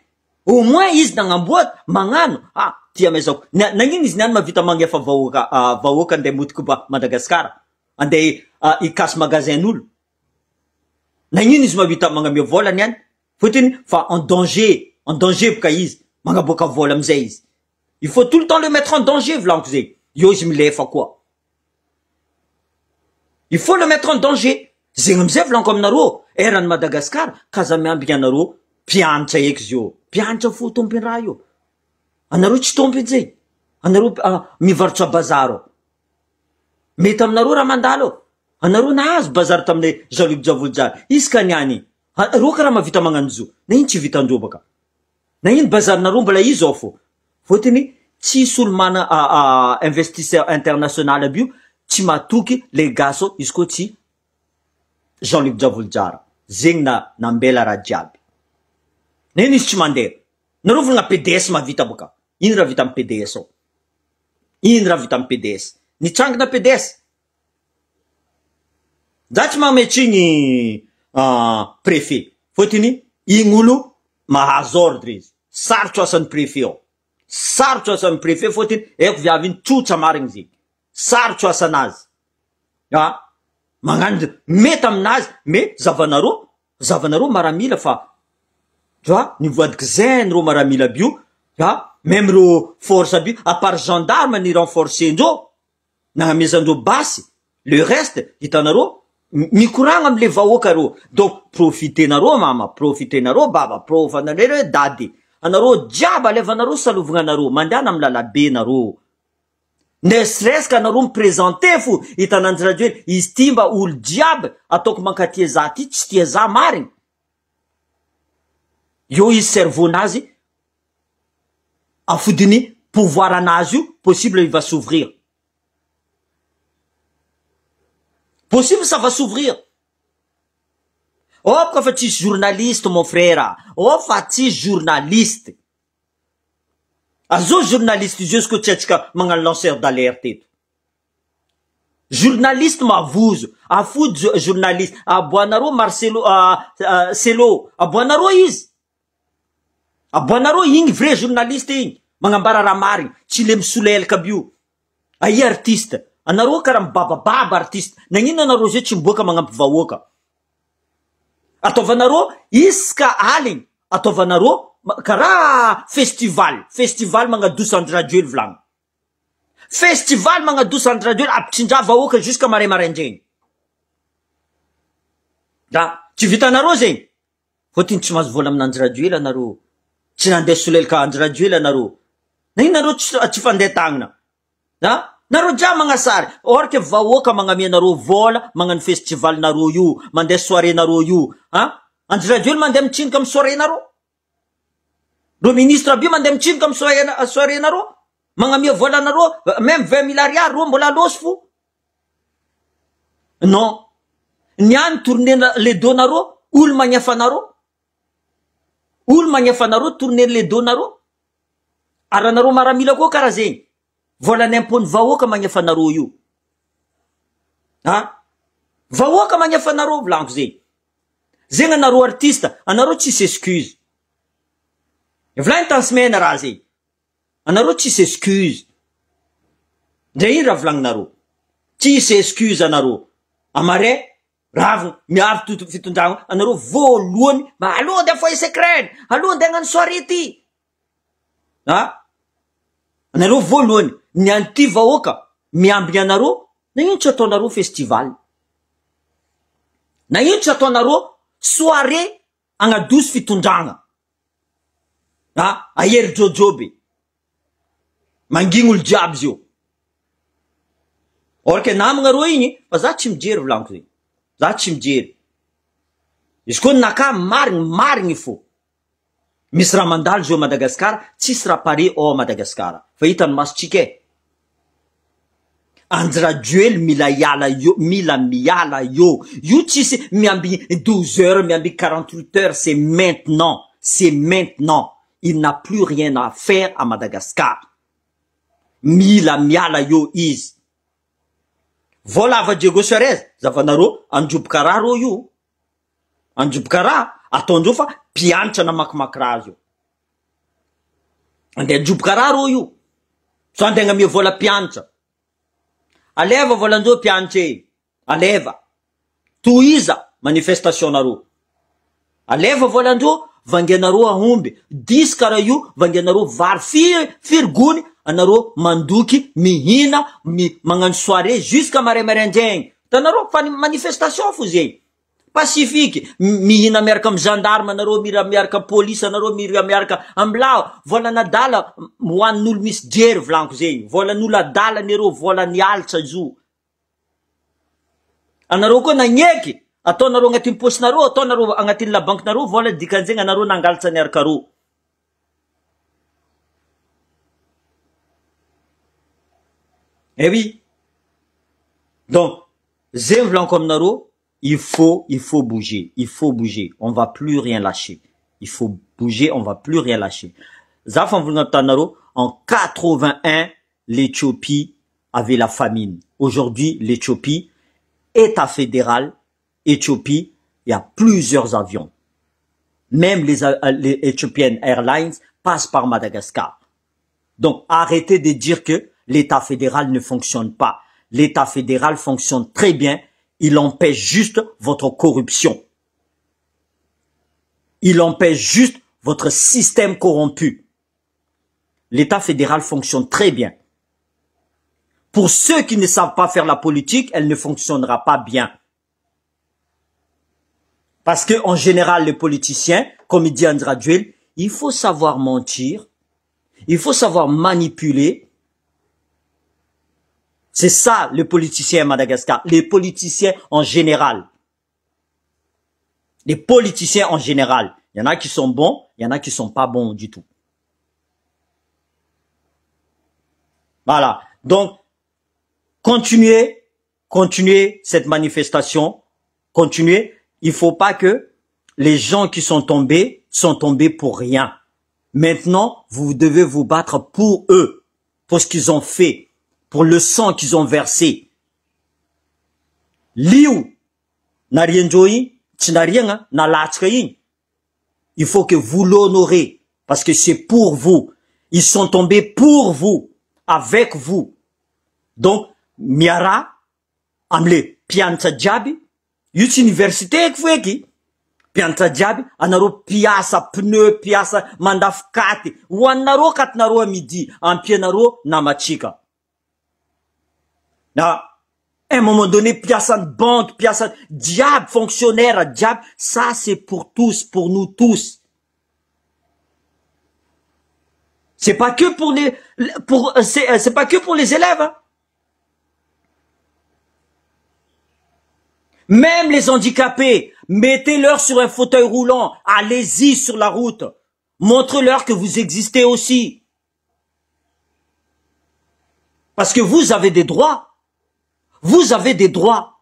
Au moins izy nagnamboatra, magnano, ah ty amezako. Nagnino izy niany mahavita magnefa vahoaka, vahoaka andeha modiky ba Madagasikara, andeha hikasy magasin-n'olo. Nagnino izy mahavita magnamia vola niany? Fotony fa en danger, en danger boka izy, magnaboaka vola amizay izy. Il faut tout le temps le mettre en danger volaniko zegny. Eo izy milefa koa. Il faut le mettre en danger. Zegny amizay volaniko aminareo, eran'i Madagasikara, kaza miambigny anareo mpianatra eky izy io. Mpianatra fo tompony raha io. Anareo tsy tompony zegny. Anareo mivarotra bazary ao. Mety aminareo raha mandalo ao. Anareo nahazo bazary tamin'ny Jean-Luc Djavojozara. Isaka niany. Reo karaha mahavita magnano zo. Na ino tsy vitandreo baka. Na ino bazarinareo mbola izy ao fô. Fôtony tsisy olo mana investisseur international aby io tsy matoky le gasy ao izy koa tsy Jean-Luc Djavojozara. Zegny na nambela raha jiaby. Na ino izy tsy mandeha. Nareo volagna PDS mahavita baka. Ino raha vita amy PDS ao? Ino raha vita amy PDS? Nitsangana PDS. Za tsy mametrigny préfet. Fôtony igny olo mahazo ordre izy. Sarotro asan'ny préfet ao. Sarotro asan'ny préfet fôtony haiko viavy iny tsotra marigny zegny. Sarotro asanazy. Ah, magnano mety aminazy mais zavanareo, zavanareo maramila fa tu vois, nivadiky zen reo maramila aby io, ah, même reo force aby io, à part gendarme ny renforcer-ndreo, nagnamezandreo basy, le reste hitanareo mikoragna amle vahoaka reo. Donc profitenareo mama, profitenareo baba, profanareo dady. Anareo jiaby alevanareo salovagna anareo, mandehana amy lalabe nareo. Ne serait-ce qu'anareo miprésenter fo hitananjy radio hoe izy ty mba olo jiaby ataoko mankatia za ty tsy tia za marigny. Eo izy cerveau-nazy afodiny pouvoir anazy io, possible il va s'ouvrir. Possible ça va s'ouvrir. Oh, fa tsisy journaliste mon frère. Oh, fa tsisy journaliste. Azo journaliste jusqu'au tsy atsika magnano lanceur d'alerte eto. Journaliste mavozo, afody journaliste, aboanareo Marcelo, Celo, aboanareo izy. Aboanareo igny vrai journaliste igny, magnambara raha marigny, tsy le misolelaka aby io. Aia artiste, anareo karaha mibabababa artiste, nagnino anareo zay tsy miboaka magnampy vahoaka? Ataovanareo isaka aligny, ataovanareo karaha festival, festival magnadosa Andry Rajoely volagny. Festival magnadosa Andry Rajoely ampitsindra vahoaka jusqu'à maray maraindraigny. Da tsy vitanareo zegny. Fôtony tsy mahazo vola amin'Andry Rajoely anareo. Tsy nandeha solelaka Andry Rajoely anareo. Nagnino nareo tsy fandeha tagnana? Ha? Nareo jiaby magnasary. Or que vahoaka magnamia anareo vola, magnano festival nareo io, mandeha soirée nareo io. Ha? Andry Rajoely mandeha mitsiniky amy soirée nareo. Reo ministre aby io mandeha mitsiniky amy soirée nareo. Magnamia vola anareo, même 20 000 ariary reo mbola losy fo. Non. Niany tournée le dos nareo, olo magnefa anareo. Olo magnefa anareo tournée le dos nareo. Ary anareo maramila koa karaha zegny. Vola ny impôt-ny vahoaka magnefa anareo io. Ha? Vahoaka magnefa anareo volaniko zegny. Zegny anareo artiste, anareo tsisy excuse. Volagny tansimena raha zegny. Anareo tsisy excuse. Ndre ino raha volagninareo? Tsisy excuse anareo. Amare ravina miaro toto fitondrana anareo voalohany ma aloha andeha foyer secret, aloha andeha hagnano soirée ty. Ha? Anareo voalohany ny anty vahoaka miambigny anareo, nagnino tsy ataonareo festival? Nagnino tsy ataonareo soirée agnadosy fitondrana? Ha? Ahery jojoby. Mangigny olo jiaby izy io. Or que namagna reo igny, fa za tsy mijery volaniko zegny. Za tsy mijery. Izy koa ninaka marigny marigny fo. Misy raha mandalo zio Madagasikara, tsisy raha pare ao Madagasikara. Fa hitany masotsika e. Andry Rajoely mila hiala eo, mila miala eo. Io tsisy miamby 12 heures, miamby 48 heures, c'est maintenant. C'est maintenant. Il n'a plus rien à faire à Madagascar. Mila miala eo izy. Vola ava Diego Suarez, zavanareo androboka raha reo io. Anjoboka raha ataondreo fa mpianatra namakimaky raha azy io. Andeha anjoboka raha reo io. Sao andeha agnamia vola mpianatra. Aleva volandreo mpianatra e. Aleva. Tohiza manifestation nareo. Aleva volandreo vangenareo ahomby. Diso karaha io vangenareo vary firy firy gony anareo mandoky mihina mi magnano soirée jusqu'à maray maraindraigny. Hitanareo fa ny manifestation fo zegny. Pacifique, mihina miaraka am gendarme anareo, mira miaraka police anareo, mira miaraka ambilao, volan'adala hoanin'olo misy jery volaniko zegny, volan'olo adala nereo, volan'ny alitra zo. Anareo koa nagneky, ataonareo agnatin'ny paosinareo, ataonareo agnatin'ny labankinareo vola, dikan'izegny anareo nangalatra niaraka reo. Eh oui, donc zegny volaniko aminareo, il faut il faut bouger, il faut bouger, on va plus rien lâcher, il faut bouger, on va plus rien lâcher. Za fa mivolagna taminareo en 81 l'Ethiopie avait la famine, aujourd'hui l'Ethiopie Etat fédéral Ethiopie il y a plusieurs avions, même les les Ethiopian Airlines passent par Madagascar. Donc arrêtez de dire que l'Etat fédéral ne fonctionne pas, l'Etat fédéral fonctionne très bien, il empêche juste votre corruption, il empêche juste votre système corrompu. L'Etat fédéral fonctionne très bien. Pour ceux qui ne savent pas faire la politique, elle ne fonctionnera pas bien. Parce que en général, les politiciens, comme il dit Andry Rajoelina, il faut savoir mentir, il faut savoir manipuler. C'est ça, les politiciens à Madagascar, les politiciens en général. Les politiciens en général. Il y en a qui sont bons, il y en a qui sont pas bons du tout. Voilà. Donc, continuez, continuez cette manifestation, continuez. Il faut pas que les gens qui sont tombés sont tombés pour rien. Maintenant, vous devez vous battre pour eux, pour ce qu'ils ont fait, pour le sang qu'ils ont versé. Lio nariandreo igny tsy nariagna nalatsaka igny, il faut que vous l'honorez parce que c'est pour vous. Ils sont tombés pour vous, avec vous. Donc, miara amle mpianatra jiaby, io tsy université eky fo eky, mpianatra jiaby, anareo mpiasa pneu, mpiasa mandafo katy, hoaninareo katinareo a midi, ampianareo namatsika. Na un moment donné mpiasan'ny banque, mpiasa jiaby, fonctionnaire jiaby, ça c'est pour tous, pour nous tous. C'est pas que pour les, pour, c'est, c'est pas que pour les élèves, hein. Même les handicapés, mettez-leur sur un fauteuil roulant, allez-y sur la route, montrez-leur que vous existez aussi. Parce que vous avez des droits. Vous avez des droits.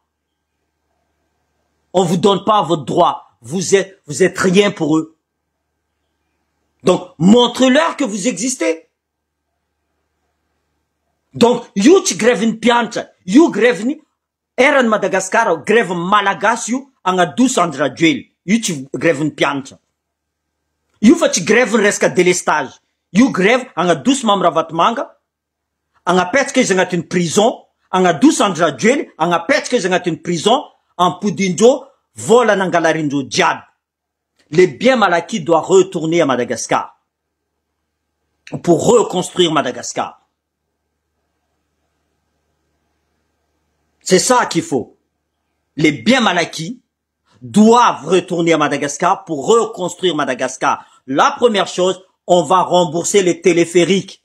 On vous donne pas votre droit. Vous êtes, vous êtes rien pour eux. Donc, montrez-leur que vous existez. Donc, io tsy grève ny mpianatra, io grève ny eran'ny Madagascar, grève malagasy io agnadoso Andry Rajoelina. Io tsy grève ny mpianatra. Io fa tsy grève ny resaka délestage. Io grève agnadoso Mamy Ravatomanga, agnapetraka izy agnatin'ny prison, agnadoso Andry Rajoelina, agnapetraka izy agnatin'ny prison, ampodindreo vola nangalarindreo jiaby. Les biens mal acquis doivent retourner à Madagascar pour reconstruire Madagascar. C'est ça qu'il faut. Les biens mal acquis doivent retourner à Madagascar pour reconstruire Madagascar. La première chose, on va rembourser les téléphériques.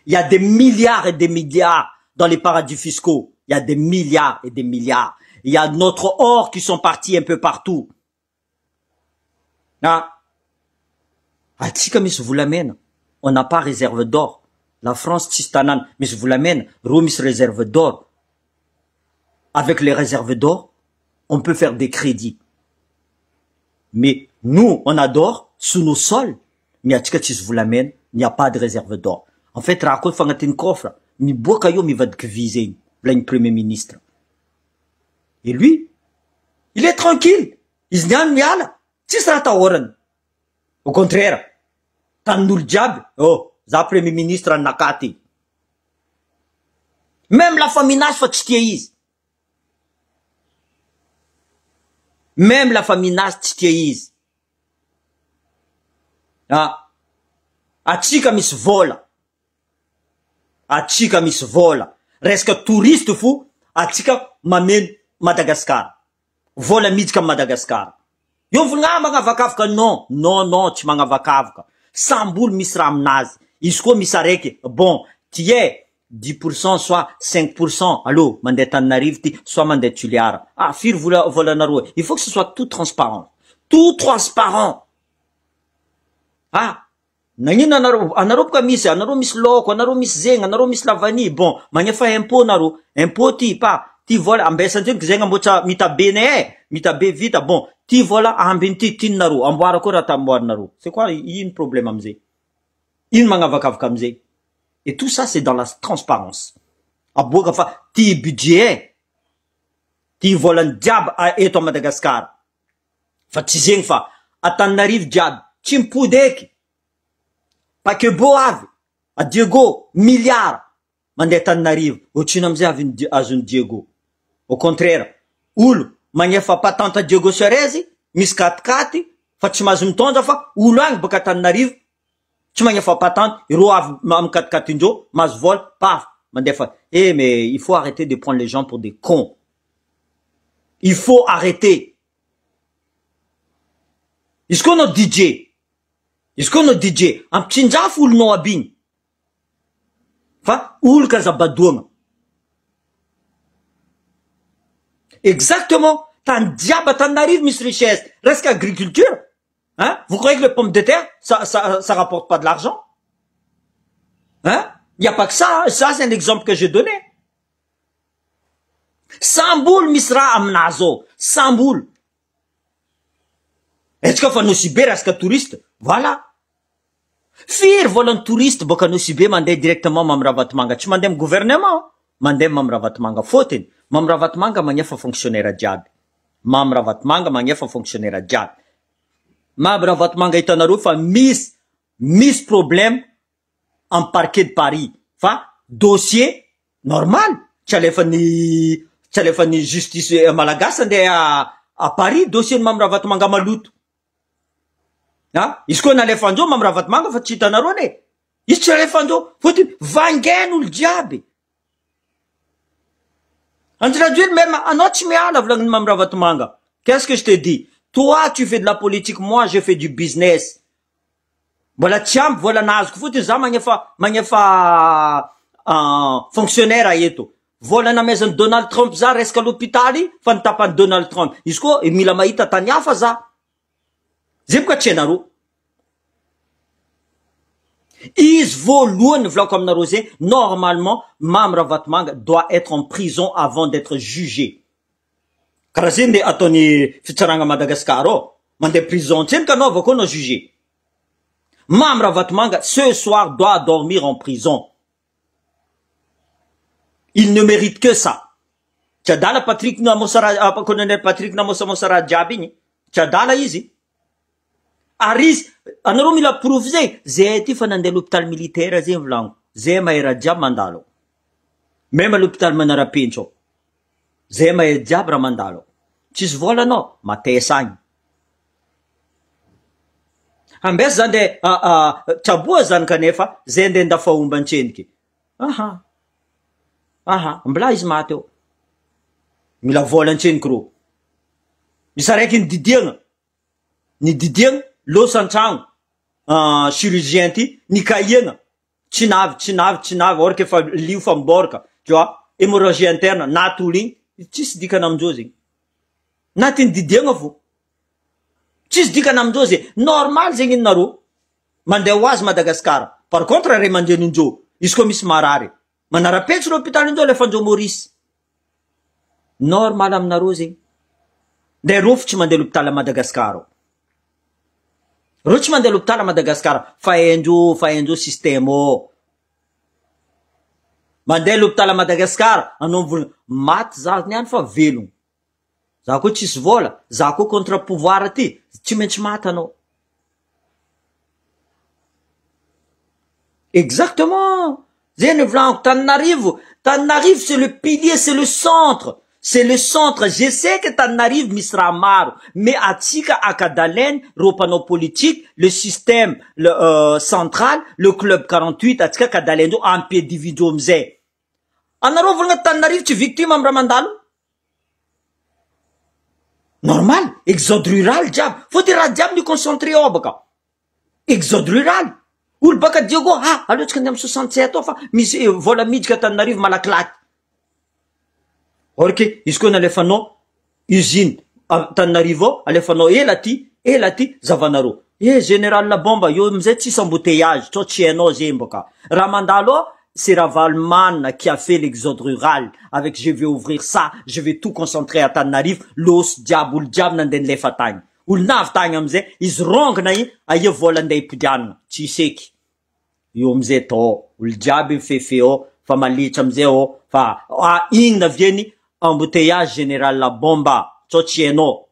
Il y a des milliards et des milliards dans les paradis fiscaux. Il y a des milliards et des milliards. Il y a notre or qui sont partis un peu partout. Ah. Atsika misy volamena. On n'a pas réserve d'or. La France tsisy tanàna misy volamena, reo misy réserve d'or. Avec les réserves d'or, on peut faire des crédits. Mais nous, on adore sous nos sols, mais atsika tsisy volamena, il n'y a pas de réserve d'or. En fait, raha koa fa agnatin'ny coffre, miboaka io mivadiky vy zegny, volagny premier ministre. Et lui, Il est tranquille, izy niany miala, tsisy raha atahorany. Au contraire, tanin'olo jiaby, oh, za premier ministre anakahy ty. Même la famille nazy fa tsy tia izy. Même la famille nazy tsy tia izy. Ah, atsika misy vola. Atsika misy vola. Resaka touriste fo atsika mameno Madagascar. Vola miditra am Madagascar. Eo mivolagna ah magnavakavaka non non non tsy magnavakavaka. Samby olo misy raha aminazy. Izy koa misy araiky bon ty eh dix pour cent soit cinq pour cent allo mandeha Antananarivo ty soit mandeha Tuliara. Ah firy vola volanareo e. Il faut que ce soit tout transparent. Tout transparent. Ah Nagnino anareo, anareo boka misy, anareo misy laoko, anareo misy zegny, anareo misy la vanille, bon, magnefa impot nareo, impot ty pa, ty vola ambesantrenika zegny amboatra mitabe nay eh, mitabe vita, bon, ty vola ambiny ty tianareo, amboara koa raha tamboarinareo, c'est quoi, ino problème amizay, ino magnavakavaka amizay, et tout ça c'est dans la transparence, aboaka fa ty budget eh, ty volany jiaby eto à Madagascar. Fa tsy zegny fa Antananarivo jiaby tsy mipody eky paquebot avy a Diego milliard mandeha Antananarivo otrino amizay avy azony Diego au contraire olo magnefa patente a Diego Suarez misy katikaty fa tsy mahazo mitondra fa olo agny baka Antananarivo tsy magnefa patente ireo avy amy katikatindreo mahazo vola paf mandefa eh mais il faut arrêter de prendre les gens pour des cons il faut arrêter Izy koa anao DJ, izy koa anao DJ, ampitsinjafo olonao aby igny fa olo ka badoagna. Exactement, tany jiaby Antananarivo misy richesse, resaka agriculture, hein, vous croyez que les pommes de terre ça ça ça rapporte pas de l'argent? Hein, il y a pas que ça, ça c'est un exemple que j'ai donné. Samby olo misy raha aminazy ao, samby olo. Etsika fa Nosy Be resaka touriste, voilà. Firy volan'ny touriste boaka Nosy Be mandeha directement Mamy Ravatomanga, tsy mandeha amy gouvernement, mandeha Mamy Ravatomanga fôtiny. Mamy Ravatomanga magnefa fonctionnaire jiaby. Mamy Ravatomanga magnefa fonctionnaire jiaby. Mamy Ravatomanga hitanareo fa misy misy problème amy parquet de Paris fa dossier normal tsy alefan'ny tsy alefan'ny justice malagasy andeha à Paris dossier ny Mamy Ravatomanga maloto. Ah, izy koa nalefandreo Mamy Ravatomanga fa tsy hitanareo ane. Izy tsy alefandreo fôtony vangain'olo jiaby. Andry Rajoelina même anao tsy miala volagniny Mamy Ravatomanga. Qu'est-ce que je te dis? Toi tu fais de la politique, moi je fais du business. Mbola tsy ampy vola nazoko fotony za magnefa magnefa fonctionnaire eto. Vola namezan'i Donald Trump za resaka l'hôpitaly fa nitapany Donald Trump. Izy koa mila mahita tany hafa za. Zay boka tsy hainareo. Izy voalohany volako aminareo zay, normalement Mamy Ravatomanga doit être en prison avant d'être jugé. Karaha zay nde ataony fitsarana Madagascar ao. Mandeha prison tsenika anao avy akao anao jugé. Mamy Ravatomanga ce soir doit dormir en prison. Il ne mérite que ça. Tsy adala Patrick Namosara, colonel Patrick Namosamosa raha jiaby igny. Tsy adala izy. Ary izy, anareo mila preuve zay, zay ty fa nandeha l'hôpital militaire zay volaniko. Zay mahay raha jiaby mandalo ao. Même l'hôpital manara-penitra ao. Zay mahay jiaby raha mandalo ao. Tsisy vola anao, matesa agny. Ambesa zany de tsaboa zany kanefa zay andeha ndafaomba antseniky. Aha. Aha, mbola izy maty eo. Mila vola antseniky rô. Misy araiky nididiagna. Nididiagna, losa an-tragno. Chirurgien ty, nikahiagna. Tsy navy, tsy navy, tsy navy, or que efa lio fa miboraka. Tu vois, hémorragie interne, naty olo igny, tsisy dikany amindreo zegny. Naty nididiagna fo. Tsisy dikany amindreo zegny. Normal zegny ninareo. Mandeha ho azy Madagascar. Par contre ray aman-drenin-dreo, izy koa misy marary, manara-penitra l'hôpital-indreo alefandreo Maurice. Normal aminareo zegny. Ndray reo fo tsy mandeha l'hôpital à Madagascar ao. Reo tsy mandeha l'hôpital à Madagascar fa haindreo fa haindreo système ao. Mandeha l'hôpital à Madagascar, anao mivolagna maty za niany fa velogno. Za koa tsisy vôla, za koa contre pouvoir ty, tsy maintsy maty anao. Exactement! Zay no volaniko, Tananarivo, Tananarivo c'est le pilier, c'est le centre, c'est le centre, je sais que Tananarivo misy raha maro, mais atsika akadalainy reo mpanao politique, le système le central, le club 48, atsika akadalaindreo ampiadivindreo amizay. Anareo volagna Tananarivo tsy victime amy raha mandalo? Normal, exode rural jiaby, fôtony raha jiaby mi-concentré ao baka. Exode rural, olo baka Diego, ah aleo tsika andeha amy 67 ao fa misy vola miditra Antananarivo malakilaky. Or que izy koa nalefanao usine Antananarivo ao, alefanao ela aty, ela aty, zavanareo. Eh général Labomba, eo amizay tsisy embouteillage, tsao tsy hainao zegny baka. Raha mandalo ao, c'est Ravalomanana qui a fait l'exode rural avec je vais ouvrir ça, je vais tout concentrer à Antananarivo, lôsy jiaby, olo jiaby nandeha nilefa tagny. Olo navy tagny amizay, izy rongona igny, aia vola andeha hipodianana, tsisy eky. Eo amizay tô, olo jiaby mifefe ao, fa malitra amizay ao, fa ah igny naviany embouteillage général Labomba, tsao tsy hainao.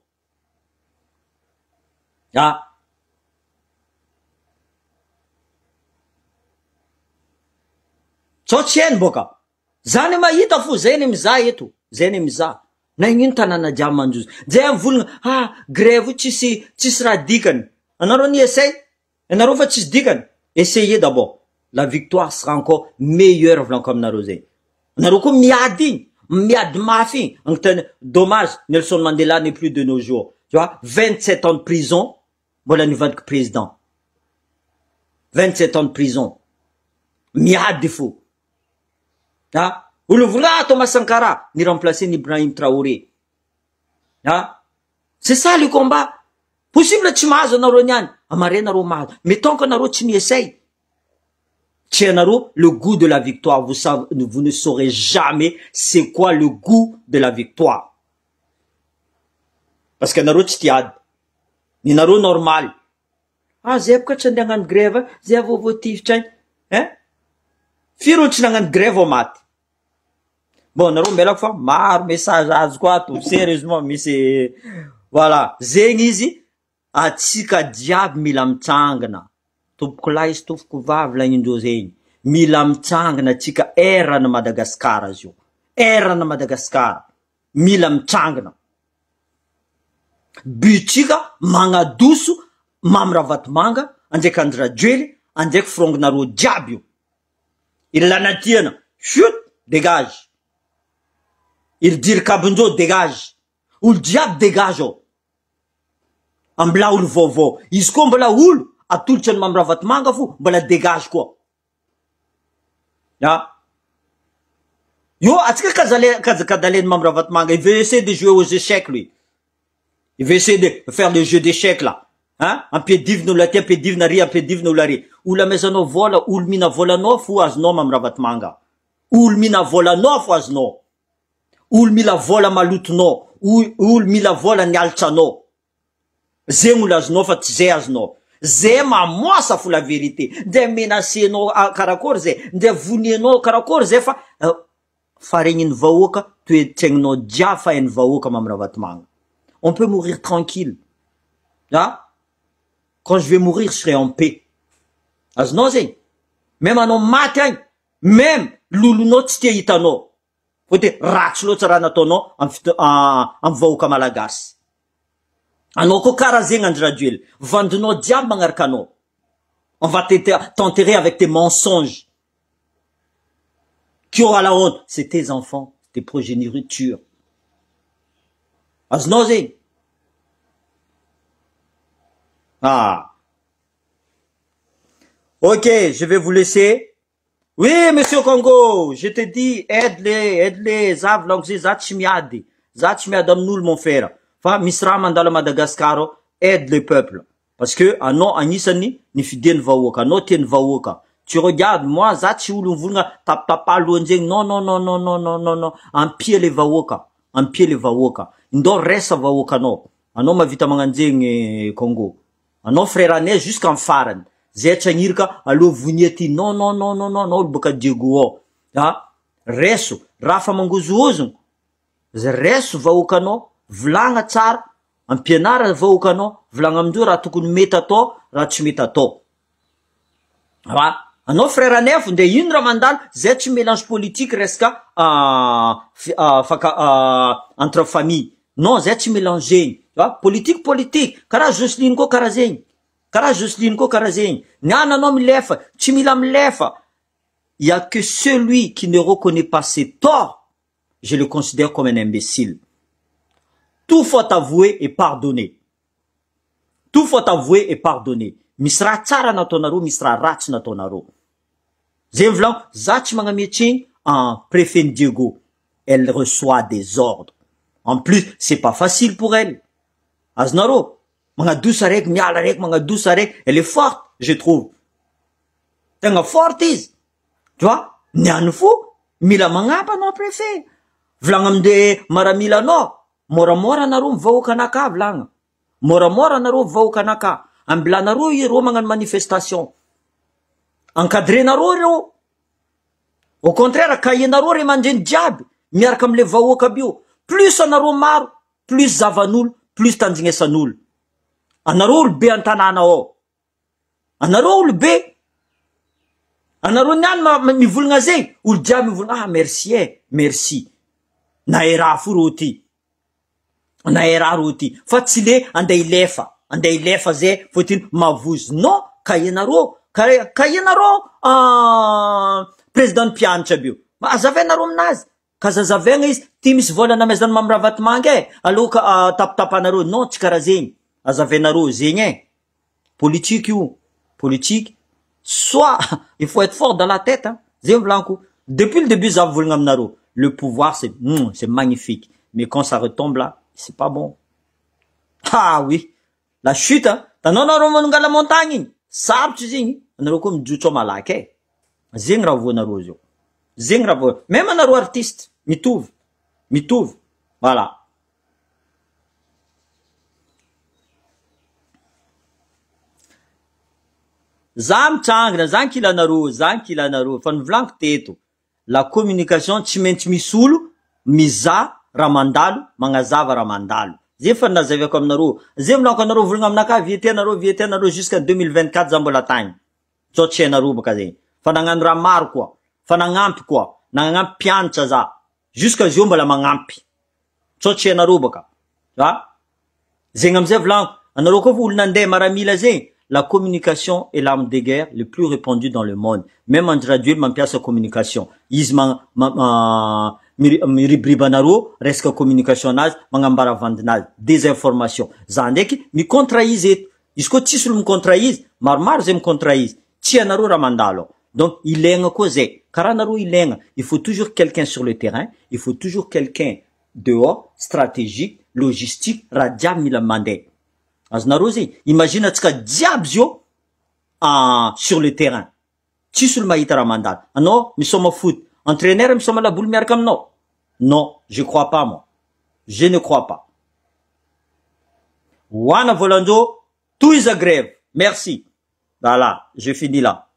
Ah. Tsao tsy hainy boka. Zany mahita fo zay ny mizaha eto, zay ny mizaha. Na ino tanàna jiaby mandroso. Zay mivolagna ah grève io tsisy tsisy raha dikany. Anareo ni essaye? Ianareo fa tsisy dikany. Essayez d'abord. La victoire sera encore meilleure volaniko aminareo zay. Anareo koa miady igny, miady mafy igny. Agnontany dommage Nelson Mandela n'est plus de nos jours. Tu vois, 27 ans de prison mbola nivadiky président. 27 ans de prison. Miady fo. Ah, olo vola Thomas Sankara ni remplacer ny Ibrahim Traoré. Ah, c'est ça le combat. Possible tsy mahazo anareo niany, amare nareo mahazo. Mais tant que anareo tsy mi-essaye, tsy hainareo le goût de la victoire. Vous savez, vous ne saurez jamais c'est quoi le goût de la victoire. Parce que anareo tsy tia ady. Ny nareo normal. Ah, zay boka tsy andeha hagnano grève, zay avao voatifitra agny. Hein? Firy olo tsy nagnano grève vao maty? Bon, nareo mbelako fa maro message azoko ato, sérieusement misy voilà, zegny izy atsika jiaby mila mitsangana. Tompoko lahy sy tompoko vavy lagnindreo zegny. Mila mitsangana atsika erana Madagasikara zio. Erana Madagasikara. Mila mitsangana. But-tsika magnadoso Mamy Ravatomanga andraiky Andry Rajoely andraiky firongonareo jiaby io. I Lalatiana chut dégage. I Dirikabindreo dégage. Olo jiaby dégage ao. Ambilà olo vaovao. Izy koa mbola olo atolotra ny Mamy Ravatomanga fo mbola dégage koa. Ah. Io atsika kazale kazakadaleny Mamy Ravatomanga, il veut essayer de jouer aux échecs lui. Il veut essayer de faire le jeu d'échecs là. Hein? Ampiadivina olo aty, ampiadivina ary, ampiadivina olo ary. Olo amezanao vola, olo mihina volanao fo azonao Mamy Ravatomanga. Olo mihina volanao fo azonao. Olo mila vola malotonao, olo mila vola nialitranao. Zegny olo azonao fa tsy zay azonao. Zay mamoasa fo la vérité. Ndre menacenao karakory zay, ndre vonianao karakory zay fa fa regnin'ny vahoaka toetsaigninao jiaby fa hain'ny vahoaka Mamy Ravatomanga. On peut mourir tranquille. Ah? Quand je vais mourir, je serai en paix. Azonao zegny? Même anao maty agny, même lolonao tsy tia hitanao. Fôtony ratsy loatra raha nataonao amy fito amy vahoaka malagasy. Anao koa karaha zegny Andry Rajoelina, vandinao jiaby magnaraka anao. On va te t'enterrer avec tes mensonges. Qui aura la honte? C'est tes enfants, tes progénitures. Azonao zegny? Ah. Ok, je vais vous laisser. Oui, monsieur Congo, je te dis, aide-les, aide-les, za volaniko zay, za tsy miady. Za tsy miady amin'olo mon frère. Fa misy raha mandalo à Madagascar ao, aide le peuple. Parce que anao agnisan'ny nifidian'ny vahoaka, anao tian'ny vahoaka. Tu regardes, moi, za tsy olo mivolagna tapitapa alohan'zegny. Non, non, non, non, non, non, non, non. Ampia le vahoaka. Ampia le vahoaka. Indao resa vahoakanao. Anao mahavita magnano zegny Congo. Anao frère anay jusqu'en farany. Zay tsy agnirika aloha vonia ty. Non, non, non, non, non, anao olo baka Diego ao. Ah, reso, raha fa mangozohozogno, reso vahoakanao. Volagna tsara, ampianara vahoaka anao, volagna amindreo raha tokony mety atao, raha tsy mety atao. Ra anao frère Nefo nde ino raha mandalo, zay tsy melange politique resaka faka entre famille, non zay tsy melangegny fa politique politique, karaha Jocelyne koa karaha zegny, karaha Jocelyne koa karaha zegny, ny an anao milefa, tsy mila milefa, il y a que celui qui ne reconnaît pas ses torts, je le considère comme un imbécile, tout faute avouée est pardonnée. Tout faute avouée est pardonnée. Misy raha tsara nataonareo, misy raha ratsy nataonareo. Zay mivolagno, za tsy magnamia tsiny en préfet ny Diego. Elle reçoit des ordres. En plus, c'est pas facile pour elle. Azonareo? Magnadosa araiky, miala araiky, magnadosa araiky. Elle est forte, je trouve. Tegna forte izy. Tu vois? Ny any fo, mila magnampy anao préfet. Volagno amindre maramila anao. Moramora anareo mivahoaka anaka volagna. Moramora anareo mivahoaka anaka. Ambilanareo ireo magnano manifestation. Encadrenareo ireo. Au contraire, kahianareo ray aman-dreny jiaby miaraka amle vahoaka aby io. Plus anareo maro, plus zavan'olo, plus tanjignesan'olo. Anareo olo be an-tanàna ao. Anareo olo be. Anareo niany mivolagna zegny, olo jiaby mivolagna ah merci e, merci. Nahay raha fo reo ty. Nahay raha reo ty. Fa tsy le andeha hilefa, andeha hilefa zay fôtony mavozo. Non, ka ianareo, ka, ka ianareo président ny mpianatra aby io. Azavainareo aminazy. Ka zazavaigna izy, ty misy vola namezan'i Mamy Ravatomanga e, aleo ka tapitapanareo, non tsy karaha zegny, azavainareo zegny e, politique io, politique, soit il faut être fort dans la tête hein, zegny volaniko, depuis le début za mivolagna aminareo, le pouvoir c'est hum c'est magnifique, mais quand ça retombe là, c'est pas bon, ah oui, la chute hein, tanao nareo manongala montagne igny, sarotry izy igny, anareo koa mijotso ao malaky e. Zegny raha voanareo zao. Zegny raha voa, même anareo artiste mitovy, mitovy, voilà. Za mitsangana, za ankilanareo, za ankilanareo, fa nivolaniko teto, la communication tsy maintsy misy olo mizaha raha mandalo, magnazava raha mandalo. Zay efa nazavaiko aminareo, zay volaniko anareo volagna aminakahy viete anareo, viete anareo jusqu'à 2024 za mbola tagny. Zao tsy hainareo baka zegny. Fa nagnano raha maro koa. Fa nagnampy koa. Nagnampy mpianatra za. Jusqu'à zio mbola magnampy. Sao tsy hainareo baka. A! Zegny amizay volagniko. Anareo koa fa olo nandeha maramila zegny, la communication est l'arme de guerre le plus répandue dans le monde. Même Andry Rajoely mampiasa communication. Izy ma, ma, miribiriba anareo resaka communication anazy, magnambara vandinazy. Désinformation. Za ndraiky mi-contre izy eto. Izy koa tsisy olo mi-contre izy, maromaro zay mi-contre izy, tsy anareo raha mandalo ao. Donc ilaigna koa zay, karaha anareo ilaigna, il faut toujours quelqu'un sur le terrain, il faut toujours quelqu'un dehors, stratégique, logistique, raha jiaby mila mandeha. Azonareo zegny? Imagine antsika jiaby zio sur le terrain, tsisy olo mahita raha mandalo. Anao misaoma foot, entraineur misaoma laboly miaraka aminao? Non, je crois pas moi, je ne crois pas. Hoana voalanjo, tohiza grève. Merci. Voilà, je finis là.